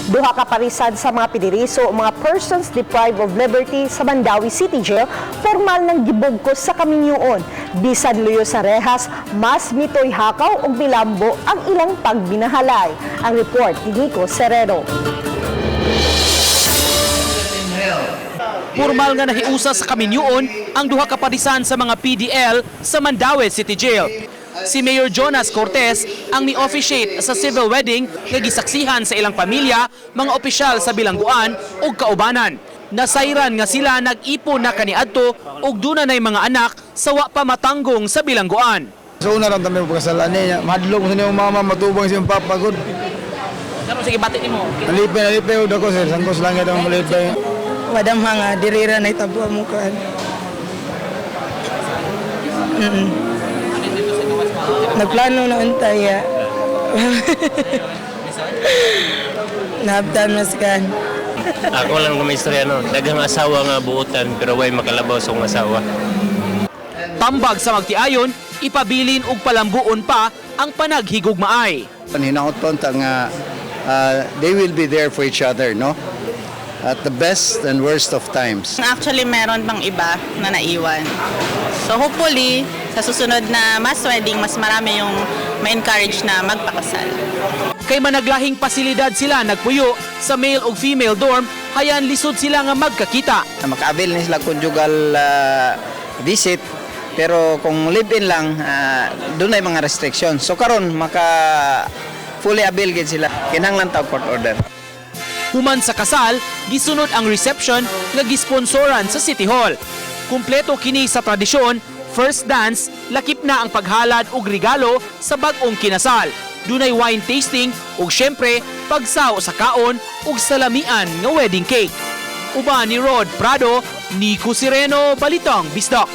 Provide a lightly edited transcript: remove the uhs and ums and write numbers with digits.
Duha ka parisan sa mga pidiriso o mga persons deprived of liberty sa Mandaue City Jail formal nang gibugkos sa kaminyoon. Bisan luyo sa rehas, mas mitoy hakaw og milambo ang ilang pagbinahalay. Ang report ni Nico Serrero. Formal nga nahiusa sa kaminyoon ang duha ka parisan sa mga PDL sa Mandaue City Jail. Si Mayor Jonas Cortez ang ni-officiate sa civil wedding nga gisaksihan sa ilang pamilya, mga opisyal sa bilangguan ug kaubanan. Nasayran nga sila nag-ipon na kaniadto ug duna nay mga anak sa wa pa matanggong sa bilangguan. So una lang kami pagkasalan niya. Mahadlok sa niyong mama, matubang siyang papa gud. Karon sige bati nimo. Nalipay, nalipay ud ako, sir. Sangkos langit ang malipay. Madam nga dirira na itabo mo kan. Nagplano na untay ya. Nahabtan mas kan. Ako lang kung may istorya, no. Daghang asawa nga buutan pero way makalabaw sa akong asawa. Tambag sa magtiayon, ipabilin og palambuon pa ang panaghigugmaay. Hinaot ta nga they will be there for each other, no? At the best and worst of times. Actually, meron pang iba na naiwan. So hopefully, sa susunod na mass wedding, mas marami yung ma-encourage na magpakasal. Kay managlahing pasilidad sila nagpuyo sa male ug female dorm, hayan lisod sila nga magkakita. Maka-avail ni sila conjugal visit, pero kung live-in lang, doon ay mga restrictions. So karon maka fully avail gid sila, kinahanglan ta og court order. Human sa kasal, gisunod ang reception nga gisponsoran sa City Hall. Kumpleto kini sa tradisyon, first dance, lakip na ang paghalad og regalo sa bag-ong kinasal. Dunay wine tasting ug syempre pagsaw sa kaon ug salamian nga wedding cake. Uban ni Rod Prado, Nico Sireno, Balitang Bisdak.